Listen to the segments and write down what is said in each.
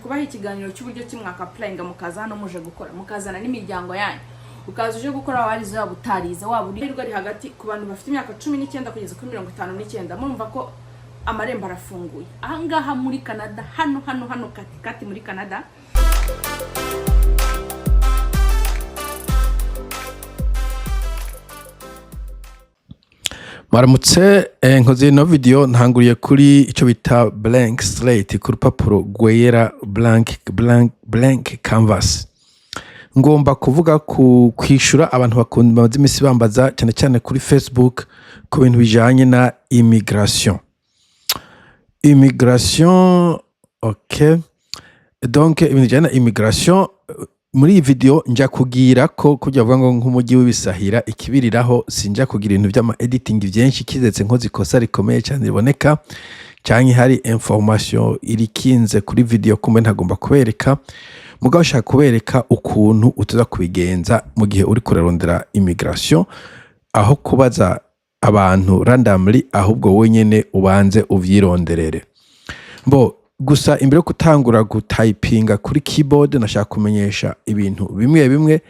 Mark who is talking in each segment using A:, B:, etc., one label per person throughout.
A: Kubaha ikiganiro cy'uburyo ki mwaka-applyinga, mukaza hano muje gukora, mukazana n'imiryango yanyu, ukaza uje gukora, warize, waba utarize, waba uri ari hagati ku bantu bafite imyaka 19 kugeza kuri 59. Murumva ko amarembo arafunguye ahangaha muri Canada, hano hano hano kati kati muri Canada.
B: Maramutse, nkoze ino video ntanguriye kuri icyo bita blank slate, ku rupapuro rwera, blank blank blank canvas. Ngomba kuvuga ku kwishura abantu bakunda bamaze iminsi bambaza cyane cyane kuri Facebook ku bintu bijanye na immigration. Immigration, ok. Donc ibintu bijanye na immigration, muri iyi video nja kugira ko kujya avuga ngo nk'umujyi w'ibisahira ikibiriraho, sinja kugira ibintu by'ama editing byinshi, kizetse nkoze ikosa rikomeye cyane riboneka canke hari information irikinze kuri video kumbe ntagomba kubereka. Mugabo ushaka kubereka ukuntu utuza kubigenza mu gihe uri kurarondera immigration, aho kubaza abantu randomly, ahubwo wenyene ubanze uvyironderere. Bo gusa imbere yo gutangura gutayipinga kuri keyboard, nashaka kumenyesha ibintu bimwe bimwe.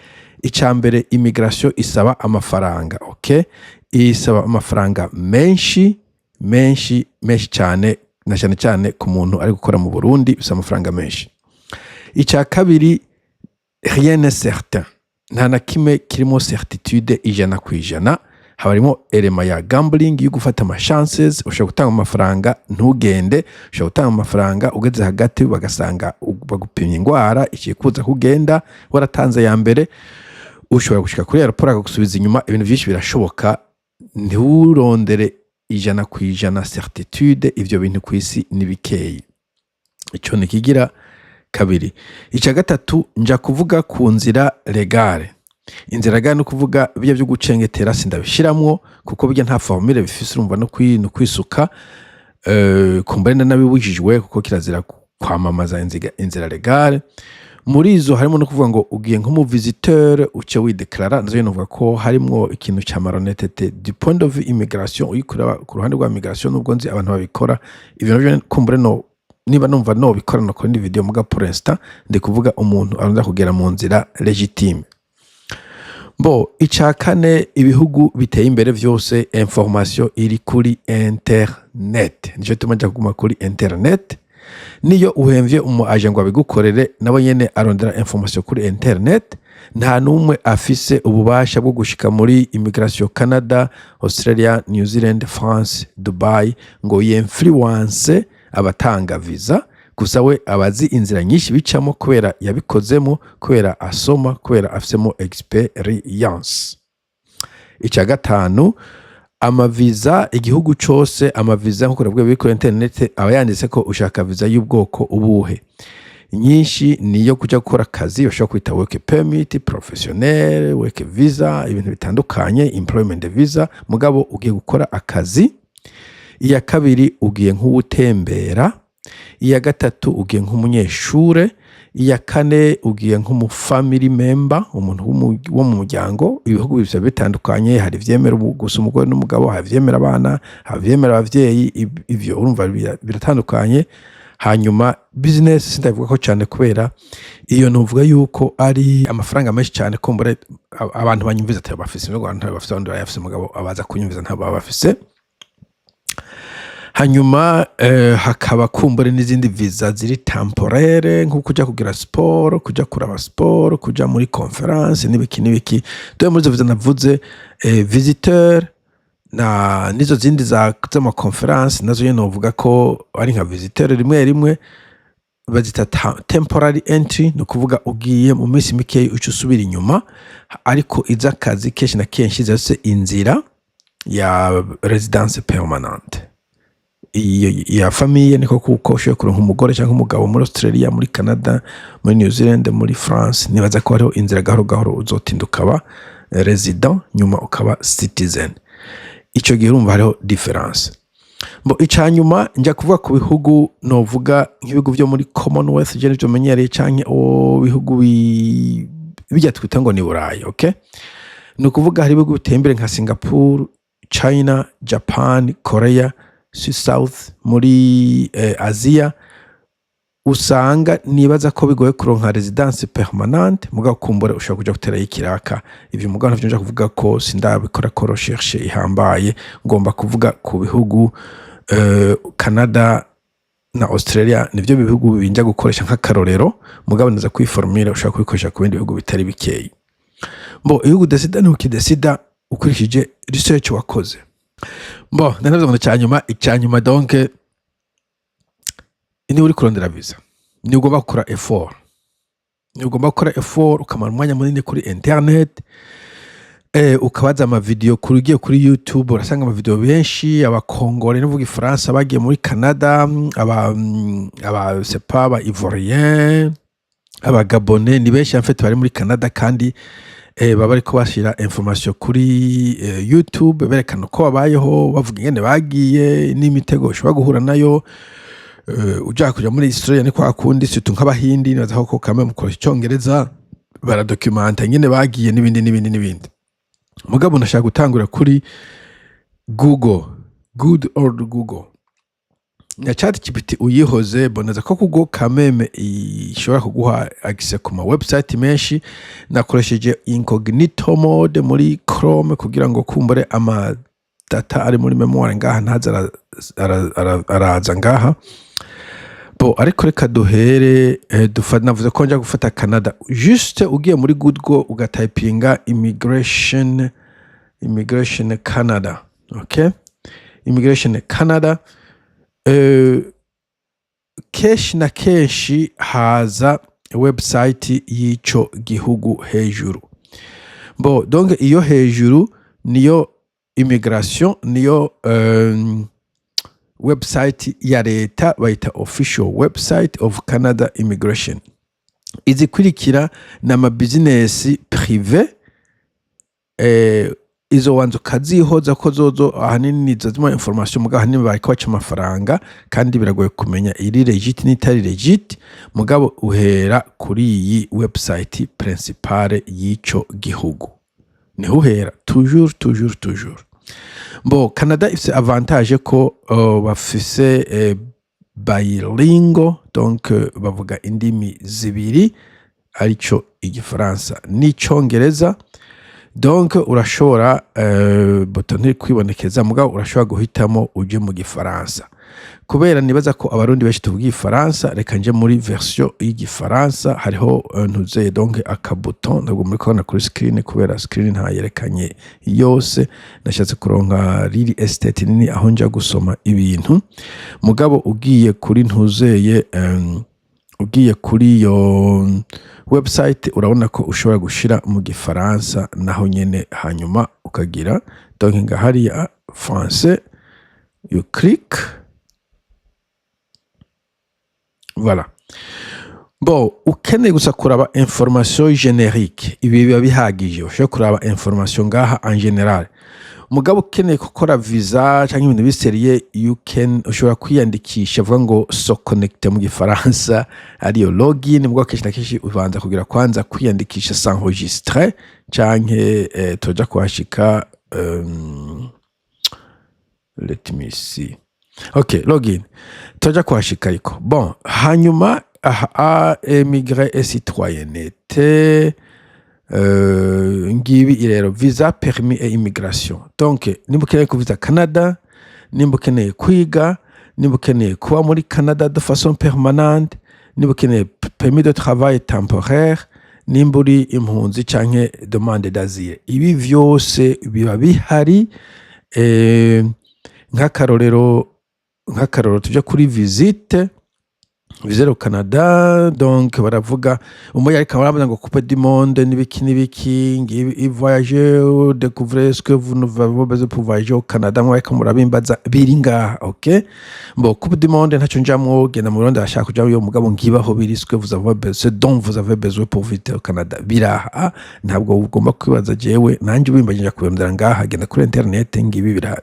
B: Icya mbere, immigration isaba amafaranga, okay? Isaba amafaranga menshi menshi menshi cyane, na cyane cyane ku muntu ari gukora mu Burundi bisaba amafaranga menshi. Icya kabiri, rien n'est certain, nta na kimwe kirimo certitude 100%. Haba harimo élément ya gambling, yo gufata ama chances. Ushobora gutanga amafaranga ntugende, ushobora gutanga amafaranga ugeze hagati bagasanga bagupimye indwara ikikuza kugenda waratanze ya mbere, ushobora gushika kuri aéroport akagusubiza inyuma. Ibintu byinshi birashoboka. Ntiwurondere 100% certitude, ivyo bintu ku isi ni bikeyi. Ico ni kigira kabiri. Icya gatatu, nja kuvuga ku nzira légale. Inzira légale ni ukuvuga bijya byo gucengetera, sindabishiramwo kuko bijya nta formule bifise, urumva no kwisuka. Kumbure nabibujijwe kuko kirazira kwamamaza inzira légale. Muri izo harimo no kuvuga ngo ugiye nk'umu visiteur uce wideklara, nazo novuga ko harimwo ikintu ca malhonnêteté du point de vue immigration, uyikuraba ku ruhande rwa immigration, nubwo nzi abantu babikora ivyo navyo. Kumbure no niba numva no bikora no kuri video, muga pour l'instant ndi kuvuga umuntu arondera kugera mu nzira légitime. Bo icya kane, ibihugu biteye imbere vyose information iri kuri internet, nico gituma nja kuguma kuri internet. Niyo uhemvye umu agent ngo abigukorere, nawe nyene arondera information kuri internet. Nta n'umwe afise ububasha bwo gushika muri immigration Canada, Australia, New Zealand, France, Dubai ngo yinfluence abatanga visa. Gusa we abazi inzira nyinshi bicamo kubera yabikozemo, kubera asoma, kubera afisemo experience. Icya gatanu, amaviza, igihugu cose amaviza nkuko nabwo biri kuri internet aba yanditse ko ushaka viza y'ubwoko ubuhe. Nyinshi niyo kuja gukora akazi, bashobora kwita work permit professionnel, work visa, ibintu bitandukanye, employment visa, mugabo ugiye gukora akazi. Iya kabiri, ugiye nk'uwutembera. Iya gatatu, ugiye nk'umunyeshure. Iya kane, ugiye nk'umu family member, umuntu wo mu muryango. Ibihugu biba bitandukanye, hari ivyemera gusa umugore n'umugabo, hari ivyemera abana, hari ivyemera abavyeyi. Ivyo urumva biratandukanye. Hanyuma business sindabivuga ko cyane kubera iyo nuvuga yuko ari amafaranga menshi cyane. Kumbure abantu banyumviza atari bafise mu Rwanda, bafise abandi barayafise, mugabo abaza kunyumviza ntabwo baba bafise. Hanyuma hakaba kumbure n'izindi visa ziri temporaire, nko kuja kugira siporo, kuja kuraba siporo, kuja muri conference n'ibiki n'ibiki. Dore muri izo visa navuze, visiteur na nizo zindi z'ama conference, nazo nyene novuga ko ari nka visiteur rimwe rimwe, bazita temporary entry, ni ukuvuga ugiye mu minsi mikeyi uca usubira inyuma. Ariko iz'akazi kenshi na kenshi zose inzira ya residence permanente. Iyo ya famille niko, kuko ushoboye kuronka umugore cyangwa umugabo muri Australia, muri Canada, muri New Zealand, muri France, nibaza ko hariho inzira gahoro gahoro uzotinda ukaba resident, nyuma ukaba citizen. Ico gihe urumva hariho difference. Bo icanyuma, njya kuvuga ku bihugu, novuga nk'ibihugu byo muri Commonwealth, je nivyo menyereye, canke bihugu bijya twita ngo ni Burayi, okay? Ni ukuvuga hari ibihugu biteye imbere nka Singapore, China, Japan, Korea, South muri Aziya. Usanga nibaza ko bigoye kuronka résidence permanente, mugabo kumbura ushobora kuja guterayo ikiraka. Ivyo mugabo ntavyo nja kuvuga ko sindabikora ko recherche ihambaye. Ngomba kuvuga ku bihugu Canada na Australia, nivyo bihugu binja gukoresha nk'akarorero, mugabo naza kwiformira ushobora kubikoresha ku bindi bihugu bitari bikeyi. Bo ibihugu desida ni ukidesida ukurikije research wakoze. Bo ndanavuze ngo icyanyuma, icyanyuma, donc niba uri kurondera visa, ni ugomba gukora effort, ni ugomba gukora effort, ukamara umwanya munini kuri internet, ukabaza amavideo kuri, ugiye kuri YouTube urasanga amavideo benshi, abakongore n'uvuga ifaransa bagiye muri Canada, aba c'est pas aba Ivoirien, aba Gabonais, ni benshi en fait bari muri Canada, kandi baba bariko bashira information kuri YouTube, berekana uko babayeho, bavuga ingene bagiye n'imitego ushobora guhura nayo. Uja kuja muri Australia ni kwa kundi, surtout nk'abahindi, nibaza ko kamwe mukoresha icongereza, baradocumenta ingene bagiye n'ibindi n'ibindi n'ibindi. Mugabo ndashaka gutangura kuri Google, good old Google na ChatGPT uyihoze. Boneza ko Google kameme ishobora kuguha access ku ma website menshi. Nakoresheje incognito mode muri Chrome kugira ngo kumbure ama data ari muri mémoire ngaha ntaza araza ngaha. Bo ariko reka duhere, navuze ko nja gufata Canada. Juste ugiye muri Google ugatypinga immigration Canada, okay, immigration Canada, kenshi na kenshi haza website y'ico gihugu hejuru. Bo donc iyo hejuru niyo immigration, niyo website ya leta, bayita official website of Canada immigration. Izikurikira ni ama business privé. Izo wanza ukazihoza ko zozo ahanini nizo zimwe information, mugabo ahanini bariko baca amafaranga kandi biragoye kumenya iri legit n'itari legit. Mugabo uhera kuri iyi website principale y'ico gihugu, niho uhera toujours, toujours, toujours. Bo Canada ifise avantage ko bafise bilingual, donc bavuga indimi zibiri, arico igifaransa n'icongereza. Donc urashobora, bouton ntiri kwibonekeza, mugabo urashobora guhitamo uje mu gifaransa. Kubera nibaza ko abarundi benshi tuvuga igifaransa, reka nje muri version y'igifaransa. Hariho ntuzeye, donc akabouton, ntabwo muri kubona kuri screen kubera screen ntayerekanye yose, nashatse kuronka riri estate nini aho nja gusoma ibintu. Mugabo ugiye kuri ntuzeye, ugiye kuri iyo website, urabona ko ushobora gushira mu gifaransa naho nyene, hanyuma ukagira donc nga hariya français, you click, voilà. Bon, ukeneye gusa kuraba information générique, ibi biba bihagije, ushobora kuraba information ngaha en général. Mugabo ukeneye gukora visa cyangwa ibintu bisérieux, you can, ushobora kwiyandikisha, avuga ngo se connecter mu gifaransa, ariyo login. Mugabo kenshi na kenshi ubanza kugira kwanza kwiyandikisha, s'enregistrer, canke tuja kuhashika. Let me see, okay, login, tuja kuhashika ariko. Bon, hanyuma aha, immigré et citoyenneté, ngibi rero visa, permis et immigration. Donc nimba ukeneye kuviza Canada, nimba ukeneye kwiga, nimba ukeneye kuba muri Canada de façon permanente, nimba ukeneye permis de travail temporaire, nimba uri impunzi canke demande d'asile, ibi vyose biba bihari. Nk'akarorero tuje kuri visite, visite au Canada. Donc baravuga umwe ariko baravuga ngo Coupe du monde n'ibiki n'ibiki, ngibi voyager, découvrir ce que vous ne avez besoin pour voyager au Canada. Mwe ariko murabimbaza, biri ngaha. Okay, bon, Coupe du monde ntacyo njamwo, genda mu Burundi arashaka kuja yo, mugabo ngibaho biri ce que vous avez besoin, ce dont vous avez besoin pour visiter au Canada, biraha. Ntabwo ugomba kwibaza jewe nanje ubimbaje, nja kubirondera ngaha, genda kuri internet, ngibi birahari.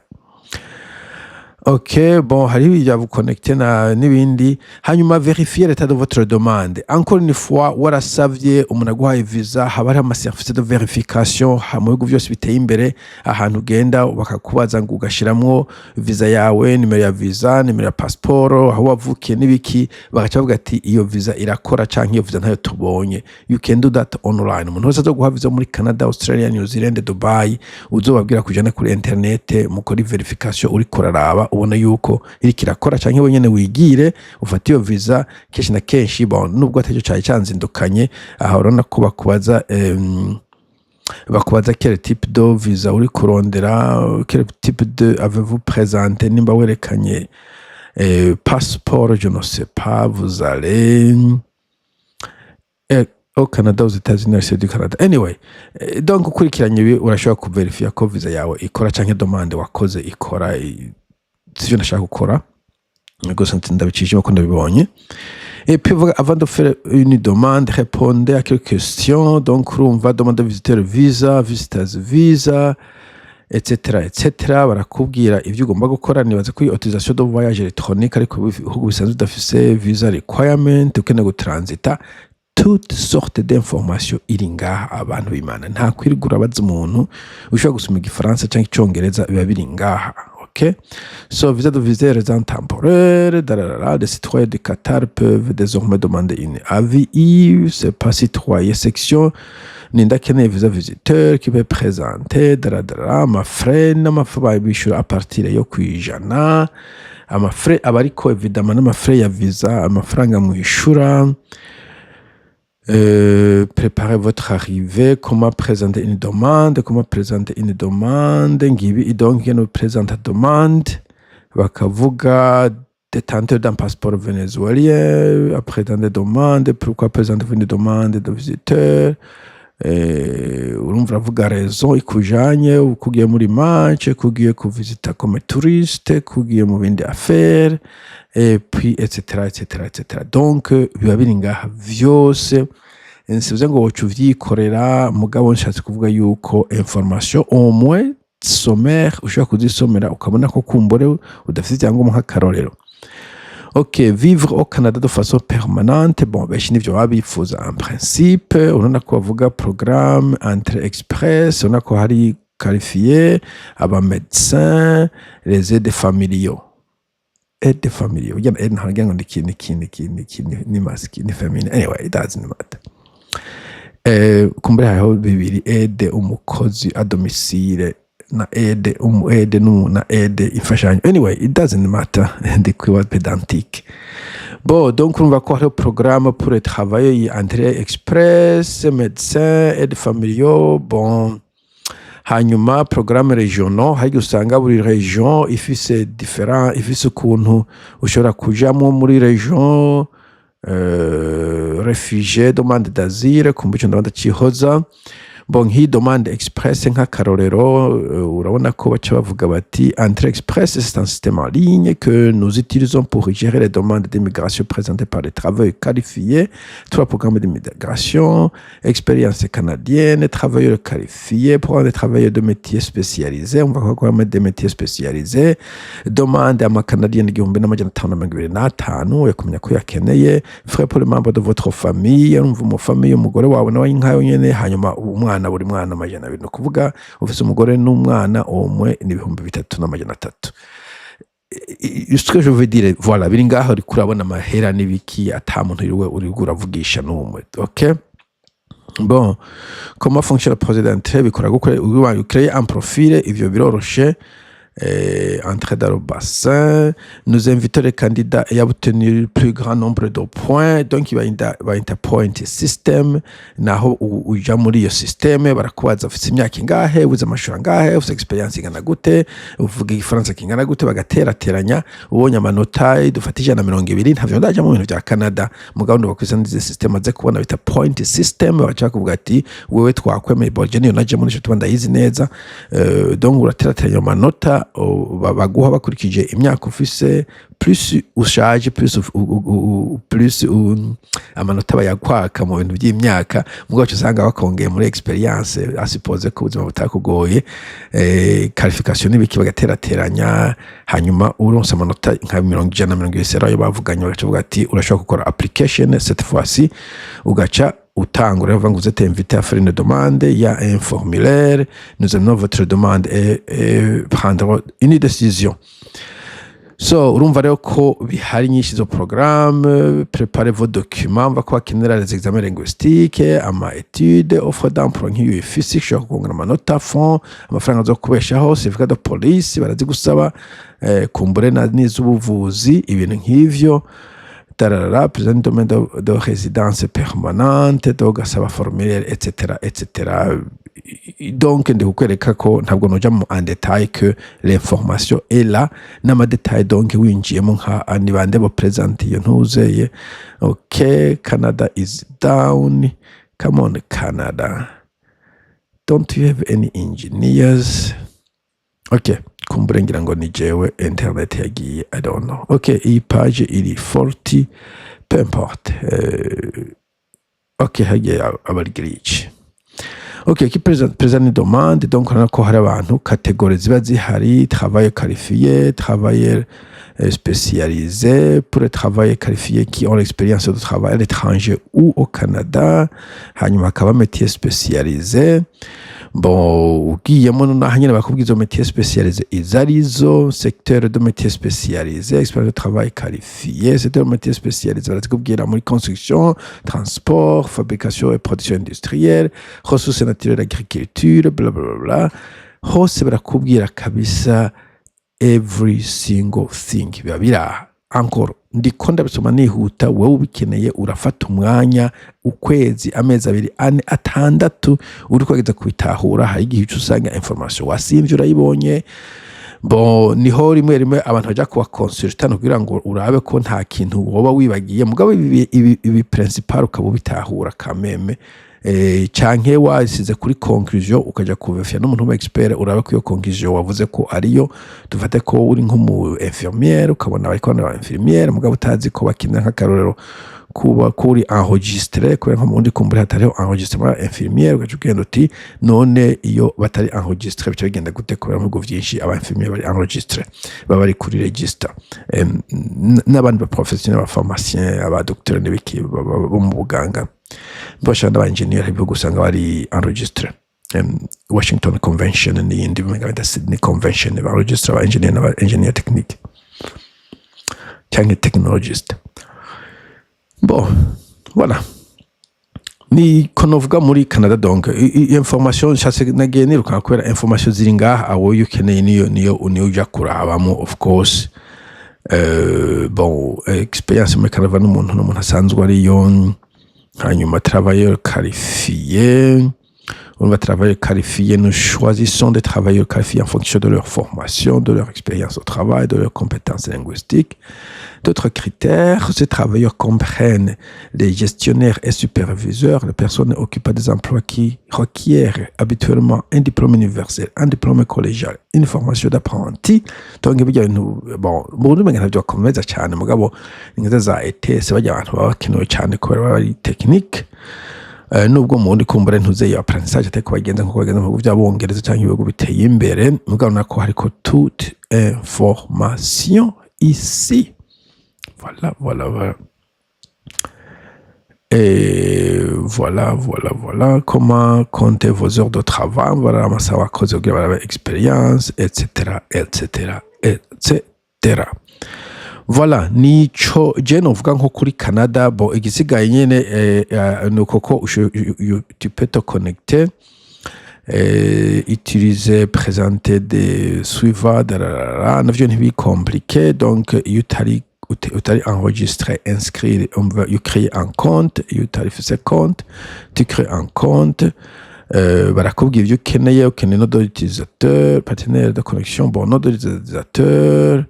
B: Ok, bon, hariho ibya vous connecter na n'ibindi. Hanyuma vérifier l'état de votre demande. Encore une fois, warasavye, umuntu aguhaye visa, haba hariho ama service de vérification mu bihugu byose biteye imbere, ahantu ugenda bakakubaza ngo ugashiramwo visa yawe, nimero ya visa, nimero ya passeport, aho wavukiye n'ibiki, bagaca bavuga ati iyo visa irakora canke iyo visa ntayo tubonye. You can do that online. Umuntu wese azoguha visa muri Canada, Australia, New Zealand, Dubai, uzobabwira kujana kuri internet mukora vérification, uriko uraraba ubona yuko iriko irakora, canke wenyene wigire ufate iyo visa. Kenshi na kenshi, bon, nubwo atacyo cari canzindukanye aha, urabona ko bakubaza quel type de visa uri kurondera, quel type de avez-vous présenté, nimba werekanye passeport, je ne sais pas, vous allez au Canada, aux États-Unis, c'est du Canada. Anyway, donc ukurikiranye ibi urashobora kuverifia ko visa yawe ikora canke demande wakoze ikora. Sivyo ndashaka gukora gusa, ndabicishije ko ndabibonye. Et puis voilà, avant de faire une demande, répondez à quelques questions. Donc urumva demande de visiteur visa, visitors visa, etc etc. Barakubwira ivyo ugomba gukora. Nibaza ko iyi autorisation de voyage électronique, ariko ibihugu bisanzwe bidafise visa requirement, ukeneye gutransita, toutes sortes d'informations iri ngaha. Abantu b'Imana, nta kwirigura urabaza umuntu ushobora gusoma igifaransa cyangwa icongereza, biba biri ngaha. Ok, so visa de visite résident temporaire, dararara, les citoyens du Qatar peuvent désormais demander une AVI, c'est pas citoyen section ninda akeneye visa visiteur qui peut présenter, dararara, amafrais n'amafa bishyura à partir yo kwijana, amafrais aba ariko évidemment n'amafrais ya visa, amafaranga mwishura. Préparez votre arrivée, comment présenter une demande, comment présenter une demande, ngibi. Donc ngene présente demande, bakavuga détenteur d'un passeport vénézuélien, présenter demande, pourquoi présenter une demande de visiteur, urumva uravuga raison ikujanye, uko ugiye muri match, ko ugiye kuvisita comme touriste, ko ugiye mu bindi affaire, et puis etc etc etc. Donc biba biri ngaha vyose. Nsivuze ngo woca uvyikorera, mugabo nshatse kuvuga yuko information au moins sommaire ushobora kuzisomera, ukabona ko kumbure udafite icyangombwa, nk'akarorero. Ok, vivre au Canada de façon permanente, bon, benshi nivyo baba bifuza en principe. Urabona ko bavuga programme entrée express, urabona ko hari qualifié, aba médecin, les aides familiaux, aides familiaux, ujya aide ntabwo ngo ni ni ni ni ni ni masculine, ni féminin, anyway, it doesn't matter. Kumbure hariho bibiri, aide umukozi à domicile na aide umu aide na aide imfashanyo. Anyway, it doesn't matter, ndi kwiba pédantique. Bon, donc urumva ko hariho programme pour les travailleurs, entrée express, médecin, aide familiaux. Bon, hanyuma programme régionaux, hari usanga buri région ifise différent, ifise ukuntu ushobora kujamwo muri région. Réfugié, demande d'asile, kumva ico ndaba ndacihoza. Bon, nk'iyi demande express nk'akarorero, urabona ko baca bavuga bati entrée express, c'est un système en ligne que nous utilisons pour gérer les demandes d'immigration présentées par les travailleurs qualifiés, trois programmes d'immigration: expérience canadienne, travailleurs qualifiés, programme de travailleurs de métiers spécialisés. On va quoi, des métiers spécialisés. Demande amacanadien 1525 yo kumenya ko yakeneye. Frais pour les membres de votre famille, urumva umufamille, umugore wawe nawe nkayo nyene, hanyuma umwana, buri mwana 200. Ni ukuvuga ufise umugore n'umwana umwe ni 3300. Ce que je veux dire, voilà, biri ngaho, uriko urabona amahera n'ibiki, ata muntu uriwe uriko uravugisha n'umwe. Ok, bon, comment fonctionne le projet d'entrée? Bikora gukora uba créer un profil, ivyo biroroshe. Entrée dans le bassin, nous invitons les candidats ayant obtenu le plus grand nombre de points. Donc bayita point system, naho uja muri iyo système barakubaza ufite imyaka ingahe, uzi amashuri angahe, ufite expérience ingana gute, uvuga igifaransa kingana gute, bagaterateranya. Ubonye amanota dufata 120, ntavyo ndaja mu bintu vya Canada, mugabo ndabakwisa n'izi système aze kubona bita point system, baca kuvuga ati wewe twakwemeye. Bon, je niyo naje muri ico tuba ndayizi neza. Donc uraterateranya amanota. Amanota baguha bakurikije imyaka ufise. Plus ushaje, plus plus amanota bayakwaka mu bintu by'imyaka. Mugabo usanga bakongeye muri expérience, à supposer ko ubuzima butakugoye, qualification n'ibiki, bagaterateranya. Hanyuma uronse amanota nka 120 ayo bavuganye, bagaca bavuga ati urashobora gukora application cette fois-ci, ugaca utangura. Bavuga ngo vous êtes invité à faire une demande, il y a un formulaire, nous amenons votre demande et prendre une décision. So urumva rero ko bihari nyinshi izo programme. Préparez vos documents, mva ko bakenera les examens linguistiques, ama études, offre d'emploi nk'iyo ifise ishobora kukongera amanota, fonds, amafaranga zo kubeshaho, certificat de police barazigusaba, kumbure n'iz'ubuvuzi, ibintu nk'ivyo tararara, présent domaine de résidence permanente, dogasaba formulaire, etc etc. Donc ndi kukwereka ko ntabwo noja mu en détail, que l'information est là n'ama détail. Donc winjiyemo nka ni bande bo présente iyo ntuzeye. Ok, Canada is down. Come on, Canada, don't you have any engineers? Ok, kumbure ngira ngo ni jewe internet yagiye, I don't know. Ok, iyi page iri 40, peu importe. Ok, hagiye abarigirici. Ok, qui présente une demande. Donc urabona ko hari abantu, catégories ziba zihari: travail qualifié, travailleur spécialisé, pour les travailleurs qualifiés qui ont l'expérience de travail à l'étranger ou au Canada. Hanyuma hakaba métier spécialisé. Bon, ugiyemo naho nyine bakubwiza izo métier spécialisé izo arizo: secteur de métier spécialisé, expérience de travail qualifié, secteur de métier spécialisé, barazikubwira muri construction, transport, fabrication et production industrielle, ressources naturelles, agriculture, bla bla bla. Hose barakubwira kabisa every single thing, biba biri aha. Encore ndiko ndabisoma nihuta. Wowe ubikeneye urafata umwanya, ukwezi, amezi 2, 4, 6, uri kwageza kubitahura. Hari igihe uca usanga information wasimvye urayibonye. Bon, niho rimwe rimwe abantu baja kuba consultant kugira ngo urabe ko nta kintu woba wibagiye. Mugabo ibi principal ukaba ubitahura kameme, canke wasize kuri conclusion, ukaja kuvefya n'umuntu w'umu expert, urabe ko iyo conclusion wavuze ko ariyo. Dufate ko uri nk'umu infirmière, ukabona bariko aba infirmière, mugabo utazi ko bakenera, nk'akarorero, kuba kuri enregistré, kubera nko mu wundi kumbure hatariho enregistrement infirmière, ugaca ugenda uti none iyo batari enregistré bica bigenda gute? Kubera mu bihugu vyinshi aba infirmière bari enregistré, baba bari kuri registre. N'abandi ba professionnel, aba pharmacien, aba docteur n'ibiki bo mu buganga, bashaka n'aba engineer, ibihugu usanga bari enregistré. Washington Convention n'iyindi bimenga bita Sydney Convention, ba registre aba engineer n'aba engineer technique cyangwa technologist. Bon, voilà, ni ko novuga muri Canada. Donc information nshatse nagiye nirukanka kubera information ziri ngaha, awo iyo ukeneye niyo uja kurabamo, of course. Bon, expérience muri Canada n'umuntu asanzwe ariyo. Hanyuma travailleur qualifié, on va travailleurs qualifiés, nous choisissons des travailleurs qualifiés en fonction de leur formation, de leur expérience au travail, de leurs compétences linguistiques. D'autres critères, ces travailleurs comprennent les gestionnaires et superviseurs, les personnes occupant des emplois qui requièrent habituellement un diplôme universel, un diplôme collégial, une formation d'apprenti. Donc, bijya bintu, bon, mu Burundi umenga ntavyo bakomeza cyane, mugabo ingaza za ETS bajya abantu baba bakenewe cyane kubera baba bari technique. Nubwo mu wundi kumbure ntuzeye apprentissage atari bagenza nkuko bagenza mu bihugu by'Abongereza cyangwa ibihugu biteye imbere, mugabo nako hariko toute information ici. Voilà, voilà, voilà. Et voilà, voilà, voilà. Comment compter vos heures de travail, voilà, amasaha wakoze kugira barabe expérience, etc etc etc. Voilà, nico je novuga nko kuri Canada. Bon, igisigaye nyene nuko ko tu peux te connecter, utiliser, présenter des suivants, dararara, navyo ntibi compliqué. Donc iyo utari enregistré, inscrit, on va you créer un compte. Iyo utari ufise compte, tu crées un compte. Barakubwira ivyo ukeneye. Ukeneye nom d'utilisateur, partenaire de connexion, bon, nom d'utilisateur,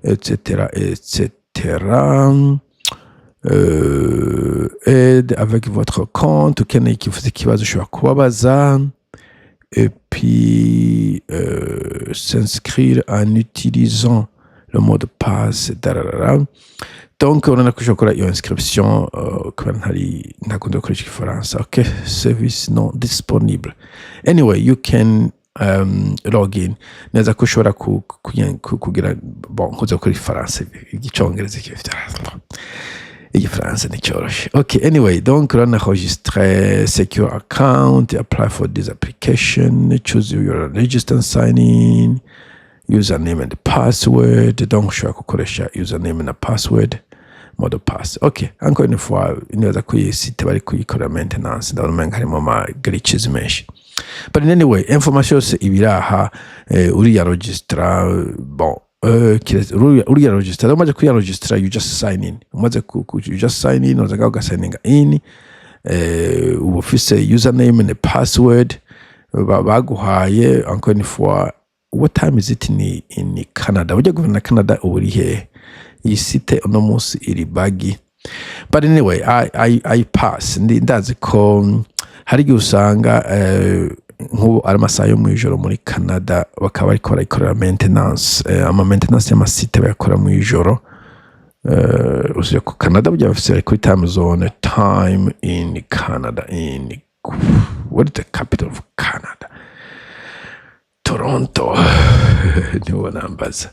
B: etc etc. Aide avec votre compte, ukeneye ikifuzo, ikibazo ushobora kubabaza. Et puis s'inscrire en utilisant le mot de passe, dararara. Donc urabona ko ushobora gukora iyo inscription, kubera ntari ntakunda gukoresha igifaransa. Ok, service non disponible. Anyway, you can login neza ko ushobora kugira, bon, nkuze gukora igifaransa, igicongereza, igifaransa nticyoroshe. Ok, anyway, donc urabona enregistrer, secure account, apply for this application, choose your register and sign in, username and password. Donc ushobora gukoresha username na password, mot de passe. Ok, encore une fois, nibaza ko iyi site bari kuyikorera maintenance, ndabona umenga harimo ama glitches menshi. But in anyway, information yose ibiraha, uriya registra, bon, uriya registra, umaze kuya registra, you just sign in. Umaze you just sign in, uza ugasigninga in, uba ufise username and password baguhaye. Encore une fois, what time is it in Canada? Ujya guverinoma Canada ubu uri hehe? Iyi site uno munsi iri buggy. But anyway, I pass. Ndazi ko hari igihe usanga nk'ubu ari amasaha yo mu ijoro muri Canada, bakaba bariko barayikorera maintenance. Ama maintenance y'amasite bayakora mu ijoro. Usuye ku Canada burya bafise, bari kuri time zone, time in Canada, in what is the capital of Canada? Toronto, nibo nambaza.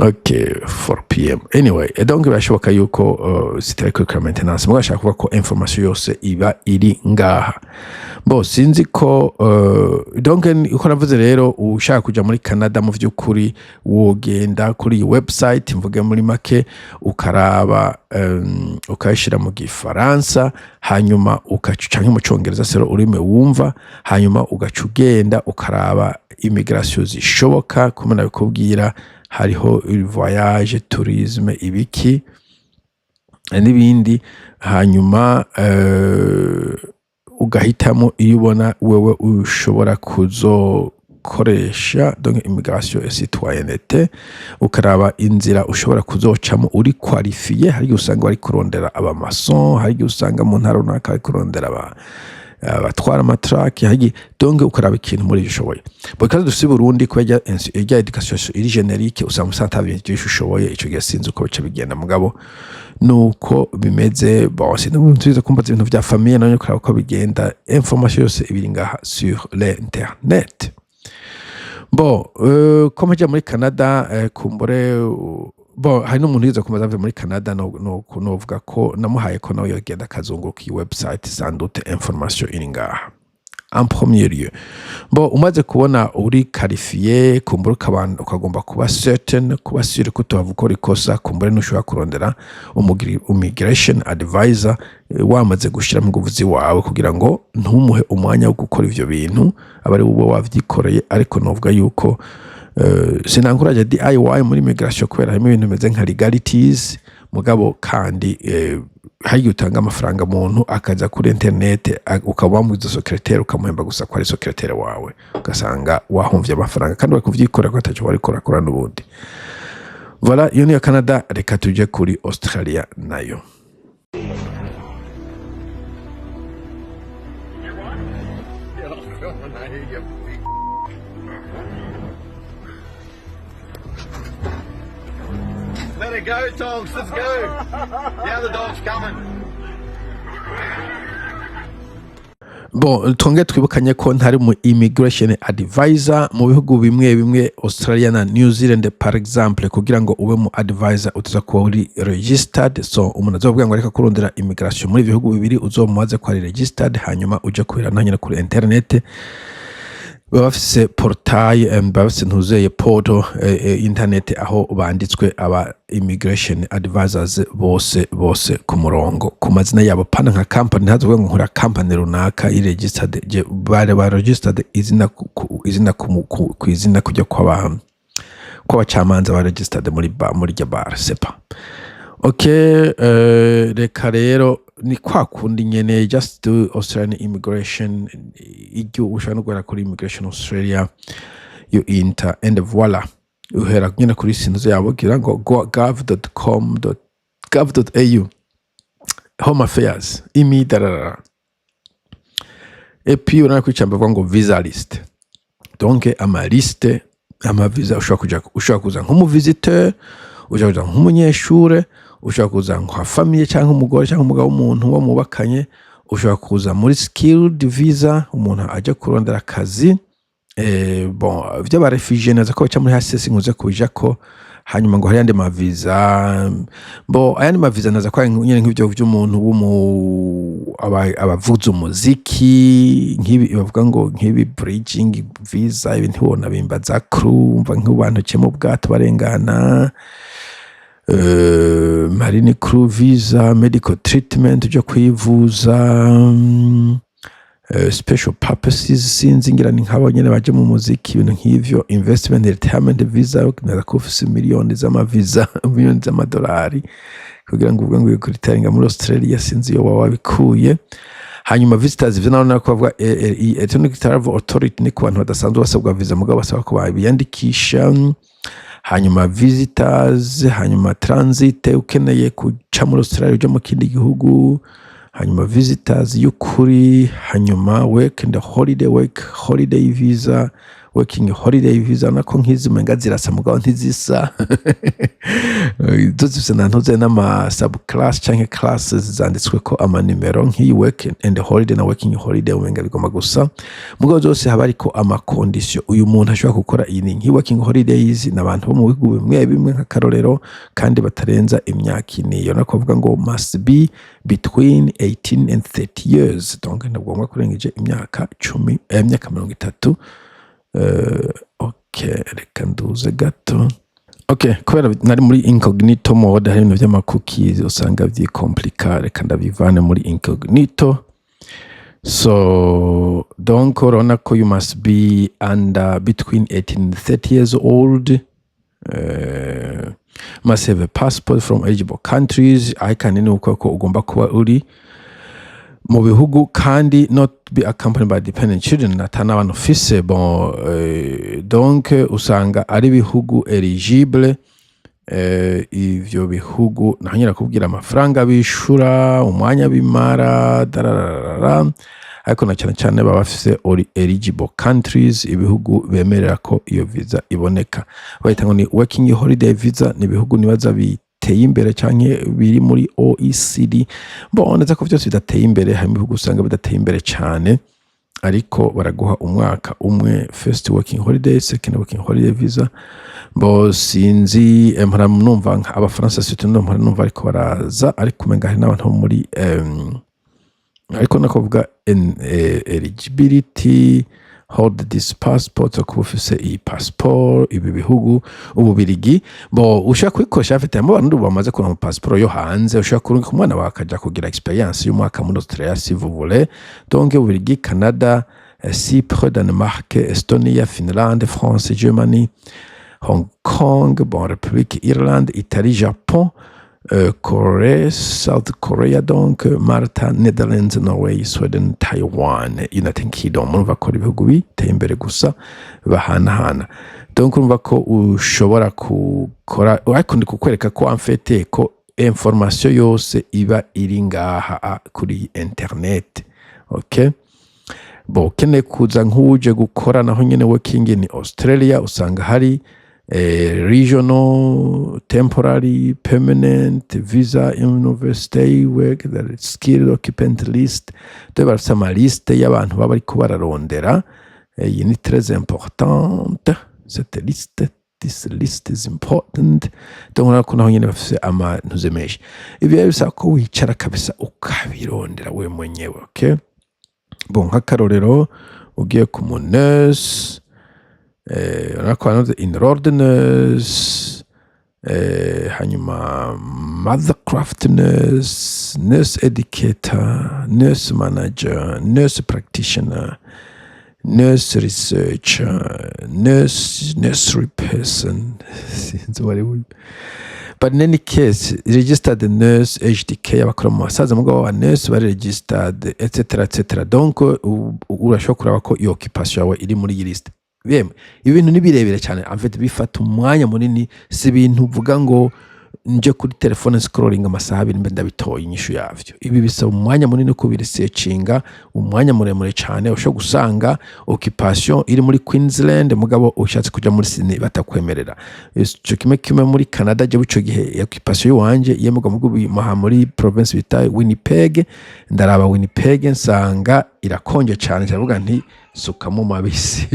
B: Ok, 4 p.m. Anyway, donc birashoboka yuko site ariko ikora maintenance, mugabo ashaka kuvuga ko information yose iba iri ngaha. Bo sinzi ko donc uko navuze rero, ushaka kuja muri Canada, mu vy'ukuri wogenda kuri iyi website, mvuge muri make, ukaraba, ukayishira mu gifaransa, hanyuma ugaca, canke mu congereza, sero ururimi wumva, hanyuma ugaca ugenda ukaraba immigration zishoboka. Kumwe nabikubwira, hariho voyage, tourisme, ibiki n'ibindi, hanyuma ugahitamo iyo ubona wewe ushobora kuzokoresha, donc immigration et citoyenneté, ukaraba inzira ushobora kuzocamo uri qualifié. Hari igihe usanga bari kurondera abamason, hari igihe usanga mu ntara runaka bari kurondera abatwara amatraki, hari igihe, donc ukaraba ikintu muri ivyo ushoboye. Bo ikibazo dufise i Burundi, kubera irya éducation iri générique, usanga ata bintu vyinshi ushoboye. Ico gihe sinzi uko bica bigenda, mugabo nuko bimeze. Bon, sinzi kumbaza ibintu vya famille nayo, kuraba uko bigenda. Information yose ibiri ngaha sur l'internet. Bon, ko mpaja muri Canada, kumbure, bon, hari n'umuntu yize kumbaza avuye muri Canada, no novuga ko namuhaye ko nawe yogenda akazunguruka iyi website, sans doute information iri ngaha en premier lieu. Bon, umaze kubona uri qualifié, kumbura ukagomba kuba certain, kuba sûr ko utahava ukora ikosa, kumbure ntushobora kurondera immigration advisor, wamaze gushiramo inguvu ziwawe kugira ngo ntumuhe umwanya wo gukora ivyo bintu, aba ari wowe wavyikoreye. Ariko novuga yuko sinankuraje DIY muri immigration, kubera harimo ibintu bimeze nka legalities. Mugabo kandi hari igihe utanga amafaranga muntu akaza kuri internet, ukaba wamugize secrétaire, ukamuhemba gusa ko ari secrétaire wawe, ugasanga wahomvye amafaranga kandi bari kuvyikorera ko ataco bariko barakora n'ubundi. Voilà, iyo niyo Canada. Reka tuje kuri Australia nayo.
C: Get off film, I hear you big. Let it go, Tonks. Let's go. The other dog's coming.
B: Bon, twongere twibukanye ko ntari mu immigration advisor. Mu bihugu bimwe bimwe, Australia na New Zealand par exemple, kugira ngo ube mu advisor utuza kuba uri registered. So umuntu azovuga ngo reka kurondera immigration muri ibihugu bibiri, uzomubaze ko ari registered, hanyuma uje kubira naho nyine kuri internet. Baba bafise portail, baba bafise ntuzeye portal, internet, aho banditswe aba immigration advisors bose bose ku murongo, ku mazina yabo, pana nka company. Ntazovuga ngo nkora company runaka iri registered, je bare ba registered izina izina ku izina, kujya kw'aba kw'abacamanza ba registered muri ba muri rya bar sepa. Okay, reka rero ni kwa kundi nyene, just do Australian immigration, iryo ushobora no guhera kuri Immigration Australia, you enter and voila, uhera nyene kuri sinzi yabo gira ngo gov.com gov.au home affairs imi dararara. Et puis urabona ko icambo bavuga ngo visa list, donc ama liste ama visa ushobora kuja, ushobora kuza nk'umu visiteur, ushobora kuza nk'umunyeshure, ushobora kuza nka famille cyangwa umugore cyangwa umugabo w'umuntu wo mubakanye, ushobora kuza muri skilled visa, umuntu aja kurondera akazi. Bon, vy'aba réfugiés neza ko baca muri HCS, nkuze kubijako. Hanyuma ngo hari ayandi maviza. Bo ayandi maviza naza ko ari nyene nk'ivyo vy'umuntu w'umu abavuza umuziki, nk'ibi bavuga ngo nk'ibi bridging visa, ibi ntiwona bimba za crew, umva nk'abantu ciye mu bwato barengana, marine crew visa, medical treatment, byo kwivuza, special purposes, sinzi, ngira ni nk'abo nyene baje mu muziki, ibintu nk'ivyo, investment retirement visa, naza ko ufise miliyoni z'amaviza, miliyoni z'amadolari kugira ngo uvuge ngo uri kuritaringa muri Australia, sinzi iyo waba wabikuye. Hanyuma visitors, ivyo naho nako bavuga Electronic Travel Authority, ni ku bantu badasanzwe basabwa visa mugabo basaba ko babiyandikisha. Hanyuma visitors, hanyuma transit, ukeneye kuca muri Australia uja mu kindi gihugu, hanyuma visitors y'ukuri, hanyuma work and holiday, work holiday visa, working holiday visa. Nako nk'izi umenga zirasa mugabo ntizisa, zo zifise na ntuze n'ama subclass canke classes zanditsweko amanimero. Nk'iyi work and holiday na working holiday umenga bigomba gusa, mugabo zose haba hariko ama conditions uyu muntu ashobora gukora. Iyi ni nk'iyi working holidays, ni abantu bo mu bihugu bimwe bimwe nk'akarorero, kandi batarenza imyaka 4. Iyo nako bavuga ngo must be between 18 and 30 years, donc ntabwo ngombwa kurengeje imyaka 10, imyaka 30. Ok, reka nduze gato. Ok, kubera nari muri incognito mode, hari ibintu vy'ama cookies usanga vyikomplika, reka ndabivane muri incognito. So donc urabona ko you must be under between 18 and 30 years old, must have a passport from eligible countries, ariko ni uko ko ugomba kuba uri mu bihugu, kandi not be accompanied by dependent children, ata n'abantu ufise. Bon, donc usanga ari ibihugu eligible. Ivyo bihugu naho nyine kubwira amafaranga bishura, umwanya bimara, dararara, ariko na cyane cyane baba bafise eligible countries, ibihugu bemerera ko iyo visa iboneka. Bahita ngo ni working holiday visa, ni ibihugu nibaza biteye imbere canke biri muri OECD. Bon, neza ko vyose bidateye imbere, harimo ibihugu usanga bidateye imbere cane, ariko baraguha umwaka umwe, first working holiday, second working holiday visa. Bo sinzi, mpora numva nka abafaransa surtout, mpora numva ariko baraza, ariko umenga hari n'abantu bo muri ariko nako kuvuga eligibility, hold this passport, kuba ufise iyi passport, ibi bihugu, Ububirigi. Bo ushaka kuyikoresha, afite harimo abantu bamaze kuronka passport yo hanze, ushaka kurungika umwana wawe akaja kugira experience y'umwaka muri Australia, si vous voulez. Donc Ububirigi, Canada, Cypre, Danemark, Estonia, Finland, France, Germany, Hong Kong, bon, République Irlande, Italie, Japon, Corée, South Korea, donc Malta, Netherlands, Norway, Sweden, Taiwan, United Kingdom. Murumva ko ari ibihugu biteye imbere gusa bahanahana. Donc urumva ko ushobora gukora, ariko ndi kukwereka ko en fait ko information yose iba iri ngaha kuri internet. Okay, bo ukeneye kuza nk'uje gukora naho nyene working in Australia, usanga hari regional, temporary, permanent visa, university work, the skilled occupant list. Dore barafise amaliste y'abantu baba bariko bararondera. Iyi ni très importante, cette liste, this list is important. Donc urabona ko naho nyene bafise amantuze menshi. Ivyo rero bisaba ko wicara kabisa ukabirondera we mwenyewe. Okay, bon, nk'akarorero ugiye ku mu nurse, urabona ko hanoze enrolled nurse, hanyuma mothercraft nurse, nurse educator, nurse manager, nurse practitioner, nurse researcher, nurse, nursery person, sinzi uwo ari we. But in any case, registered nurse, HDK, abakora mu basaza mugabo ba nurse bari registered, etc etc. Donc urashobora kuraba ko iyo occupation yawe iri muri iyi liste. Yemwe, ibintu ni birebire cyane, en fait bifata umwanya munini, si ibintu uvuga ngo Nje kuri telefone scrolling amasaha 2 mbe ndabitoye inyishu yavyo. Ibi bisaba umwanya munini kubiresearchinga, umwanya muremure cyane. Ushobora gusanga occupation iri muri Queensland, mugabo ushatse kuja muri Sydney batakwemerera. Ico kimwe kimwe muri Canada. Je ico gihe occupation yiwanje yemerwa muri province bita Winnipeg. Ndaraba Winnipeg, nsanga irakonje cyane, ndavuga nti sukamo mabisi.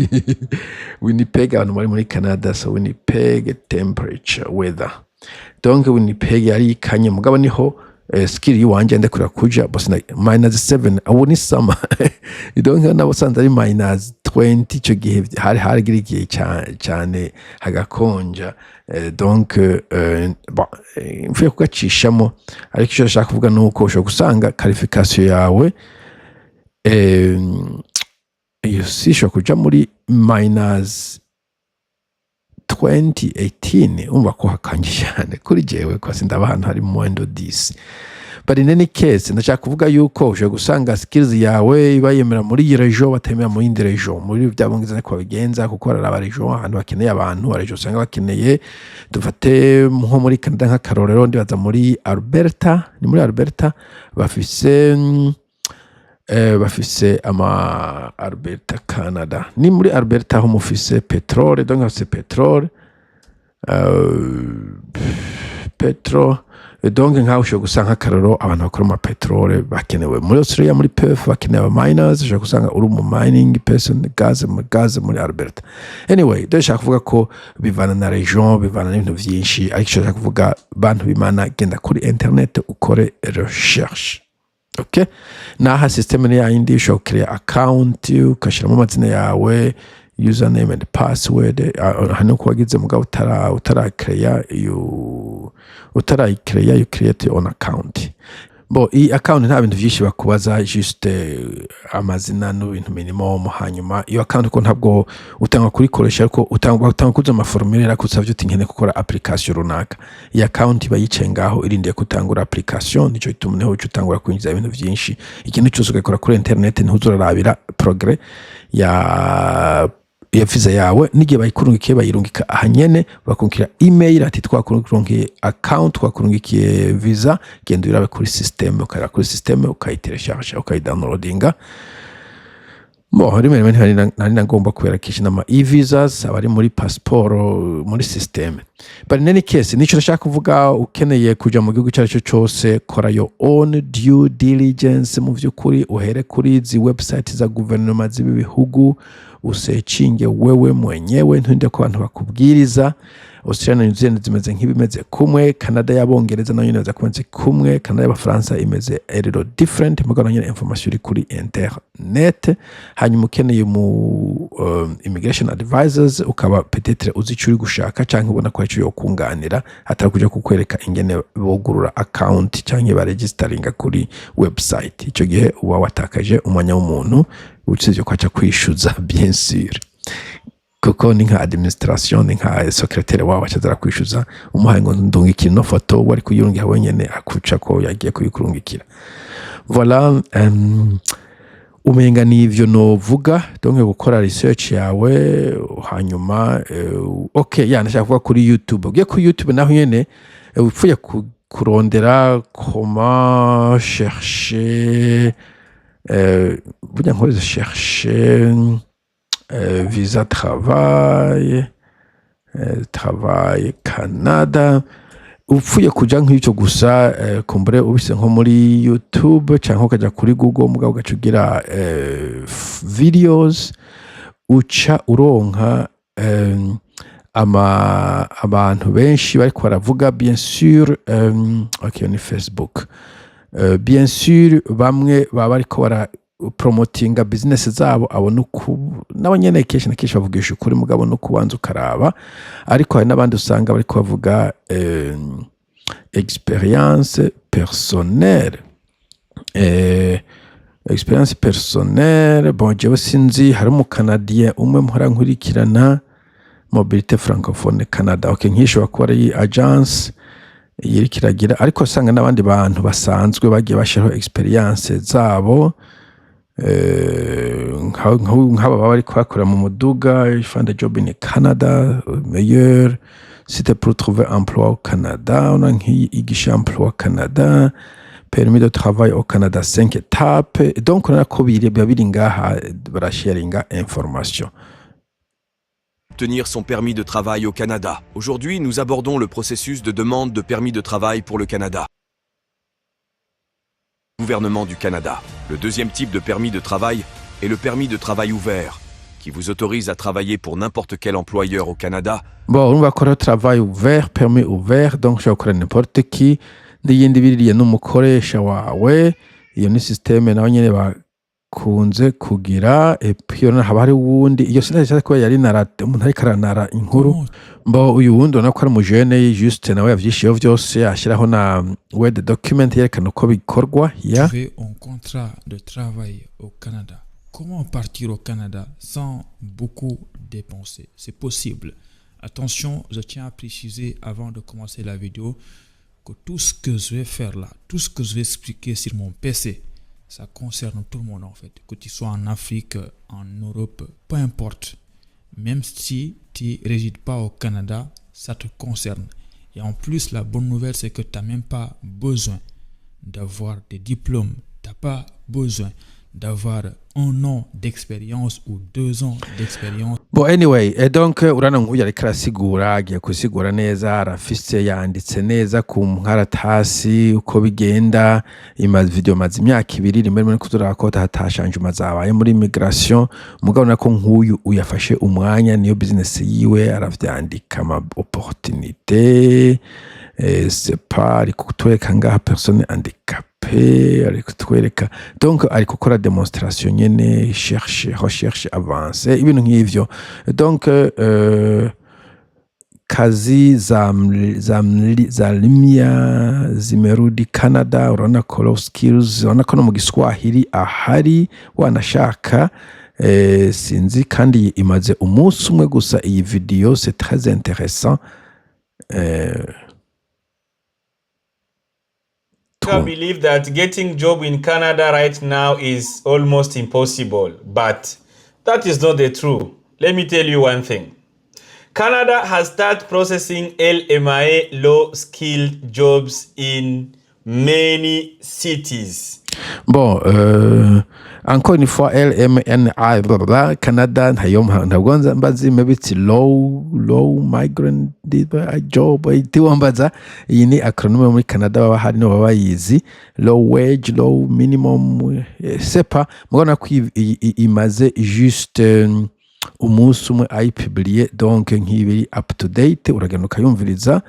B: Winnipeg, abantu bari muri Canada, so Winnipeg temperature, weather. Donc Winnipeg yari ikanye, mugabo niho skill yiwanje ndekura kuja bose -7. Ubu ni summer, donc nabo sanze ari -20. Ico gihe hari haragira igihe cyane hagakonja. Donc bon, mvuye kugacishamo, ariko icyo nshaka kuvuga ni uko ushobora gusanga qualification yawe iyo si ishobora kuja muri -2018. Umva ko hakanje cyane kuri jewe, kwa sindaba ahantu hari moins de 10. But in any case, ndashaka kuvuga yuko ushobora gusanga skills yawe bayemera muri iyi region, batemera mu yindi region. Muri bya Bongereza niko babigenza, kuko bararaba region ahantu bakeneye abantu. Region usanga bakeneye, dufate nko muri Canada nk'akarorero, ndibaza muri Alberta, ni muri Alberta bafise bafise ama Alberta, Canada, ni muri Alberta aho mufise pétrole. Donc bafise pétrole, petro. Donc nkaho ushobora gusanga nk'akarorero abantu bakora ama pétrole bakenewe. Muri Australia, muri Perth, bakenewe aba miners. Ushobora gusanga uri umu mining person, gas, mu gas muri Alberta. Anyway, ndashaka kuvuga ko bivana na region, bivana n'ibintu vyinshi, ariko icyo nshaka kuvuga, bantu b'Imana, genda kuri internet ukore recherche. Okay, naha system ni yayindi, ushobora kucreate account, ugashyiramo amazina yawe, username and password. Hano ko wagize, mugabo utarakreya, you utarayikreya, you create your own account. Bo iyi account nta bintu byinshi bakubaza, juste amazina n'ibintu minimum. Hanyuma iyo account ko ntabwo utanga kurikoresha, ariko utanga kuza amaformulaire, ariko usavye uti nkeneye gukora application runaka. Iyi account iba yicaye ngaho irindiye kutangura application. Nico gituma niho uca utangura kwinjiza ibintu byinshi. Ikintu cyose ugakora kuri internet, ntuzurarabira progrès ya visa yawe. N'igihe bayikurungikiye, bayirungika ahanyene, bakungikira email ati twakurungikiye account, twakurungikiye visa, genda urabe kuri system. Ukareba kuri system, ukayitelecharge, ukayidownloadinga. Bo rimwe rimwe ntari nagomba kwerekesha nama e-visas abari muri pasiporo muri system. But in any case, nico ndashaka kuvuga: ukeneye kuja mu gihugu icyo ari cyo cyose, kora your own due diligence. Mu vy'ukuri uhere kuri izi website za guverinoma z'ibi bihugu, usearchinge wewe mwenyewe, nturinde ko abantu bakubwiriza. Australia na New Zealand zimeze nk'ibimeze kumwe. Canada y'Abongereza nayo nyene kumeze kumwe. Canada y'Abafaransa imeze a little different, mugabo nayo nyene information iri kuri internet. Hanyuma ukeneye mu immigration advisors, ukaba peut-être uzi ico uri gushaka canke ubona ko hari ico yokunganira, atari kuja kukwereka ingene bugurura account canke baregisteringa kuri website. Ico gihe uba watakaje umwanya w'umuntu, usibye ko aca kwishuza, bien sûr, kuko ni nka administration, ni nka secrétaire wawe aca aza kwishuza. Umuhaye ngo ndungikire ino foto, wari kuyirungika wenyene, akuca ko yagiye kuyikurungikira. Voilà, umenga ni ivyo novuga. Donc gukora research yawe. Hanyuma okay, ya ndashaka kuvuga kuri YouTube. Ugiye kuri YouTube naho nyene, upfuye kurondera comment chercher, burya nkoreze chercher visa travail, travail Canada, upfuye kuja nk'ivyo gusa, kumbure ubise nko muri YouTube canke ukaja kuri Google, mugabo ugaca ugira videos, uca uronka ama abantu benshi bariko baravuga. Bien sûr, okay, ni Facebook. Bien sûr, bamwe baba bariko bara promotinga business zabo. Abo nuku nabo nyene kenshi na kenshi bavugisha ukuri, mugabo no kubanza ukaraba. Ariko hari n'abandi usanga bariko bavuga expérience personnelle, expérience personnelle. Bon, jewe sinzi, hari umukanadien umwe mpora nkurikirana, Mobilité Francophone Canada. Okay, nkishobora kuba ari agence iriko iragira, ariko usanga n'abandi bantu basanzwe bagiye bashiraho expérience zabo, nk'aba baba bariko bakora mu muduga, find a job in Canada, meilleur Site pour trouver emploi au Canada, una nk'iyi igisha emploi Canada, permis de travail au Canada 5 étapes. Donc urabona ko biri, biba biri ngaha, barasharinga information.
D: Obtenir son permis de travail au Canada. Aujourd'hui, nous abordons le processus de demande de permis de travail pour le Canada. Gouvernement du Canada. Le deuxième type de permis de travail est le permis de travail ouvert, qui vous autorise à travailler pour n'importe quel employeur au Canada.
B: Bon, urumva ko rero travail ouvert, permis ouvert, donc ushobora gukora n'importe qui n'iyindi biriya n'umukoresha wawe. Iyo ni système nawe nyene bakunze kugira. Et puis urabona haba hari uwundi, iyo sinari kuba yari nara umuntu ariko aranara inkuru. Mbo uyu wundi ubona ko ari umujene, juste nawe yavyishiyeho vyose, ashyiraho na word document yerekana uko bikorwa ya.
E: Trouver un contrat de travail au Canada. Comment partir au Canada sans beaucoup dépenser? C'est possible. Attention, je tiens à préciser avant de commencer la vidéo que tout ce que je vais faire là, tout ce que je vais expliquer sur mon PC, ça concerne tout le monde en fait. Que tu sois en Afrique, en Europe, peu importe. Même si tu ne résides pas au Canada, ça te concerne. Et en plus, la bonne nouvelle, c'est que tu n'as même pas besoin d'avoir des diplômes. Tu n'as pas besoin d'avoir un an d'expérience ou 2 ans d'expérience.
B: Bon, anyway, et donc urana nk'uyu ariko arasigura, agiye gusigura neza, arafise, yanditse neza ku nkaratasi uko bigenda. Ima video maze imyaka 2, rimwe rimwe kuzuraba ko hatashanje zabaye muri immigration. Mugabo nako nk'uyu uyafashe umwanya, niyo business yiwe, aravyandika ama opportunité. C'est pas, ari kutwereka ngaha personne handicapée, ari kutwereka, donc ari gukora démonstration nyene, cherche, recherche avancée, ibintu nk'ivyo. Donc kazi za limia zimerudi Canada. Urabona ko low skills, urabona ko no mu Giswahili ahari wanashaka. Sinzi kandi imaze umunsi umwe gusa iyi video, c'est très intéressant.
F: I believe that getting job in Canada right now is almost impossible, but that is not the truth. Let me tell you one thing. Canada has started processing LMIA low skilled jobs in many cities.
B: Bon, encore une fois, LMNI, blah, blah, Canada ntayo ntabwo mbazi, maybe it's low migrant job tiwambaza. Iyi ni acronyme muri Canada, baba hari no baba bayizi, low wage, low minimum, c'est pas. Mubona ko imaze juste umunsi umwe ayipubliye, donc nk'ibiri up to date. Uragenda ukayumviriza,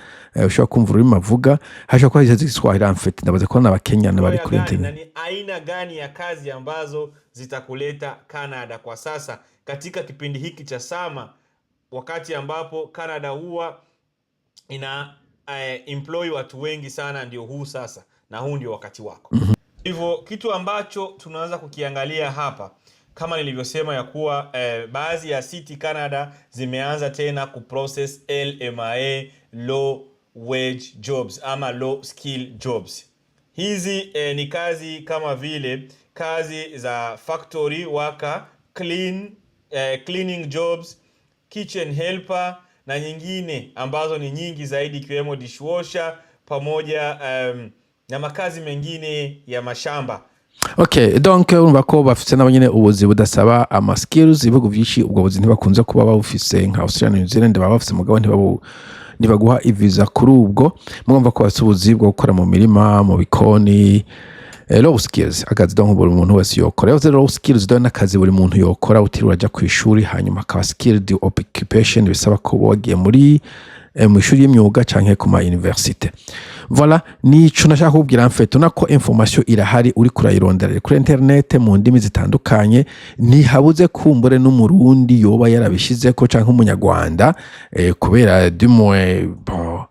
B: ushobora kumva ururimi avuga, hashobora kuba hari Igiswahili. En fait, ndabaza ko n'Abakenyana bari kuri
F: gani na
B: internet.
F: Ni aina gani ya kazi ambazo zitakuleta Canada kwa sasa katika kipindi hiki cha summer, wakati ambapo Canada huwa ina employ watu wengi sana, ndio huu sasa, na huu ndio wakati wako. Hivyo kitu ambacho tunaweza kukiangalia hapa, kama nilivyosema ya kuwa baadhi ya city Canada zimeanza tena kuprocess LMIA low wage jobs ama low skill jobs. Hizi ni kazi kama vile kazi za factory worker, cleaning jobs, kitchen helper na nyingine ambazo ni nyingi zaidi ikiwemo dishwasher pamoja na makazi mengine ya mashamba.
B: Okay, donc urumva ko bafise nabo nyene ubuzi budasaba ama skills. Ibihugu vyinshi ubwo buzi ntibakunze kuba babufise, nka Australia na New Zealand baba bafise, mugabo ntibaguha ivisa kuri ubwo. Mugomba ko bafise ubuzi bwo gukora mu mirima, mu bikoni, low skills, akazi donc buri muntu wese yokora. Yavuze low skills, donc n'akazi buri muntu yokora utiriwe uraja kw'ishuri, hanyuma akaba skilled occupation bisaba ko wagiye muri mu ishuri y'imyuga canke ku ma université. Voilà, nico nashaka kubwira. En fait, unako information irahari, uri kurayirondera, iri kuri internet mu ndimi zitandukanye. Ntihabuze kumbure n'Umurundi yoba yarabishizeko canke Umunyarwanda, kubera du moins, bon,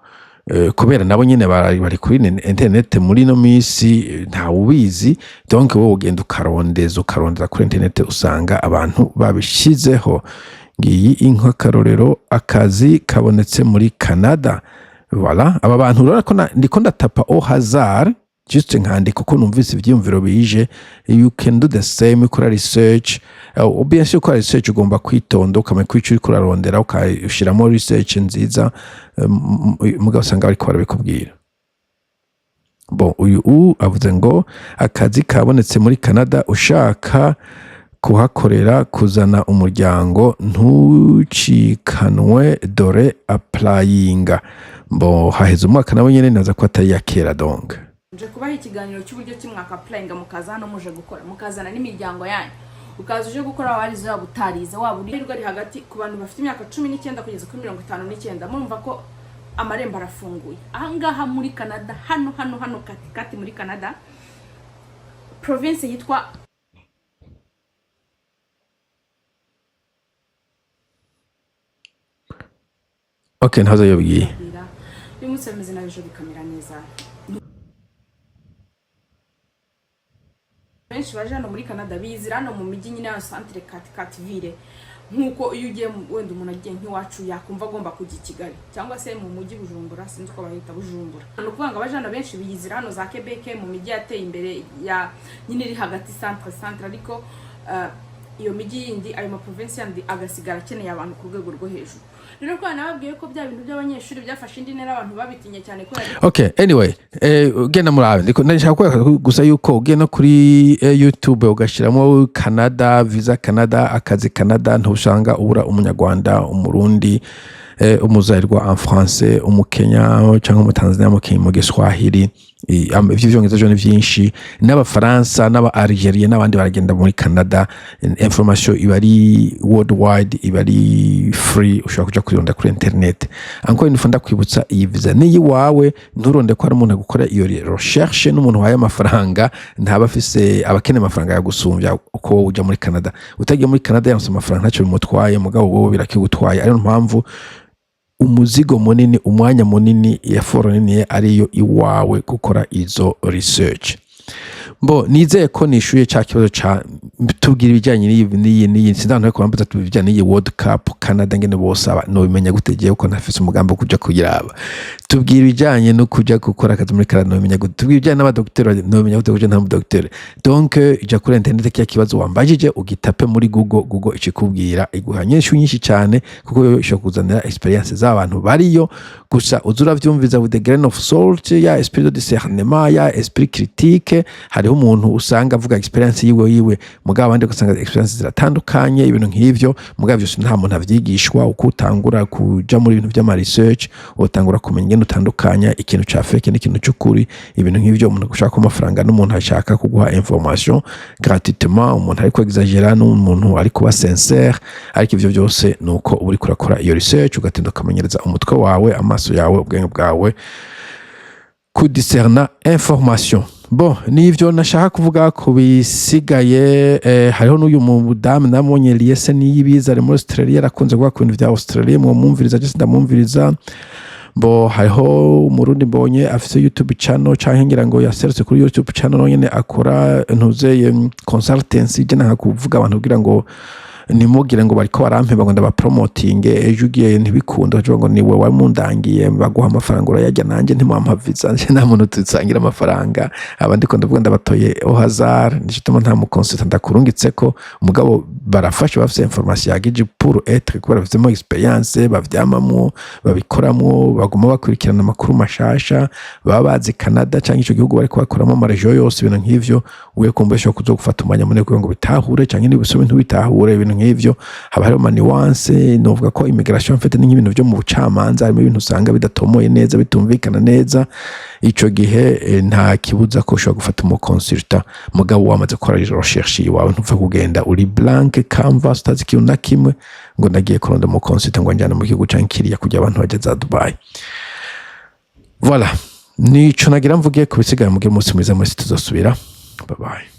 B: kubera nabo nyene bari kuri internet muri ino misi, ntawubizi. Donc wowe ugenda ukarondeza, ukarondera kuri internet, usanga abantu babishizeho. Ngiyi inkakarorero, akazi kabonetse muri Canada. Voilà, aba bantu urabona ko ndiko ndatapa au hasard. Juste nkandika uko numvise ivyiyumviro bije. You can do the same, ukora research. Bien sûr, ukora research ugomba kwitonda, ukamenya ko ico uriko urarondera, ukashiramo research nziza, mugabo usanga bariko barabikubwira. Bon, uyu avuze ngo akazi kabonetse muri Canada, ushaka kuhakorera, kuzana umuryango, ntucikanwe, dore applyinga. Bon, haheze umwaka nawe nyene, naza ko atari ya kera donc.
A: Nje kubaha ikiganiro cy'uburyo ki mwaka applyinga mukaza hano muje gukora, mukazana n'imiryango yanyu. Ukaza uje gukora, waba warize, waba utarize, waba uri ari hagati ku bantu bafite imyaka 19 kugeza kuri 59. Murumva ko amarembo arafunguye ahangaha muri Canada, hano hano hano kati kati muri Canada, province yitwa
B: Okay, ntazo yobwiye.
A: Uyu munsi bameze nabi, ejo bikamera neza. Benshi baje hano muri Canada bizira hano mu mijyi nyine ya centre, kati kati ville, nk'uko iyo ugiye wenda umuntu agiye nk'iwacu yakumva agomba kujya i Kigali cyangwa se mu mujyi Bujumbura, sinzi uko bahita Bujumbura. Ni ukuvuga ngo abaje hano benshi biyizira hano za Quebec, mu mijyi yateye imbere ya nyine iri hagati, centre centre, ariko iyo mijyi yindi, ayo ma province yandi agasigara akeneye abantu ku rwego rwo hejuru. Rero ko nababwiye ko bya bintu by'abanyeshuri byafashe indi ntera, abantu babitinye cyane kubera
B: Okay, anyway, ugenda murabe, ndiko ndashaka kwereka gusa yuko ugenda kuri YouTube ugashyiramo Canada visa, Canada akazi, Canada, ntusanga ubura Umunyarwanda, Umurundi, Umuzayirwa en français, Umukenya cyangwa Umutanzania mu Giswahili. Ivyo vyongereza vyo ni vyinshi, n'Abafaransa n'aba Algeria n'abandi baragenda muri Canada. Information iba ari worldwide, iba ari free, ushobora kuja kuyironda kuri internet. Encore une fois, ndakwibutsa, iyi visa niyi wawe, nturonde ko hari umuntu agukora iyo recherche. N'umuntu wahaye amafaranga ntaba afise abakeneye amafaranga yagusumvya uko wowe uja muri Canada. Utagiye muri Canada yaronse amafaranga ntacyo bimutwaye, mugabo wowe birakigutwaye. Ariyo mpamvu umuzigo munini, umwanya munini, effort nini ariyo iwawe gukora izo research. Mbo nizeye ko nishuye cya kibazo ca tubwira ibijyanye n'iyi sinzi ariko bambaza ibijyanye n'iyi World Cup Canada, ngene bosaba nobimenya gute jewe ko ntafise umugambi wo kuja kuyiraba? Tubwira ibijyanye no kuja gukora akazi muri Canada, nobimenya gute? Tubwira ibijyanye n'abadokiteri, nobimenya gute kuja nta mudokiteri? Donc ija kuri internet, kiya kibazo wambajije ugitape muri Google, Google ikikubwira, iguha nyinshi nyinshi cyane, kuko yo ishobora kuzanira experience z'abantu bariyo. Gusa uza uravyumviza with a grain of salt, ya esprit de discernement, ya esprit critique. Hariho umuntu usanga avuga experience yiwe, mugabo abandi ugasanga experience ziratandukanye, ibintu nk'ivyo. Mugabo vyose nta muntu avyigishwa. Uko utangura kuja muri ibintu vy'ama research, utangura kumenya ingene utandukanya ikintu ca fake n'ikintu c'ukuri, ibintu nk'ivyo. Umuntu gushaka amafaranga n'umuntu ashaka kuguha information gratuitement, umuntu ariko exagera n'umuntu ari kuba sincère. Ariko ivyo byose ni uko uba uriko urakora iyo research, ugatinda ukamenyereza umutwe wawe, amaso yawe, ubwenge bwawe kudiscerna information. Bon, nivyo nashaka kuvuga. Ku bisigaye, hariho n'uyu mudamu namubonye, Liese Niyibiza, ari muri Australia, arakunze kuvuga ku bintu vya Australia, mwomwumviriza, je sindamwumviriza. Bo hariho Umurundi mbonye afise YouTube channel, canke ngira ngo yaserutse kuri YouTube channel, nawe nyene akora ntuzeye consultancy. Je nanga kuvuga abantu kugira ngo ntimugire ngo bariko barampemba ngo ndabapromotinge. Ejo ugiye ntibikunda, bavuga ngo niwe wamundangiye, baguha amafaranga urayarya, nanjye ntimwampa visa. Nje nta muntu dusangira amafaranga, aba ndiko ndavuga ndabatoye au hasard. Nico gituma nta mu consultant ndakurungitseko, mugabo barafasha, bafise information yagije pour être, kubera bafisemo experience, bavyamamwo, babikoramwo, baguma bakurikirana amakuru mashasha, baba bazi Canada canke ico gihugu bariko bakoramo, ama région yose, ibintu nk'ivyo. Uye kumva ushobora kuzogufata umwanya munini kugira ngo bitahure, canke nibisome ntubitahure, ibintu nk'ivyo. Haba hariho ama nuance. Novuga ko immigration en fait ni nk'ibintu vyo mu bucamanza, harimo ibintu usanga bidatomoye neza, bitumvikana neza. Ico gihe nta kibuza ko ushobora gufata umu consultant, mugabo wamaze gukora recherche iwawe. Ntupfa kugenda uri blank canvas, utazi ikintu na kimwe, ngo nagiye kurondera umu consultant ngo njyane mu gihugu canke kiriya, kugira abantu bajya za Dubai. Voilà, nico nagira mvuge. Ku bisigaye mugire umunsi mwiza mwese, tuzosubira. Bye bye.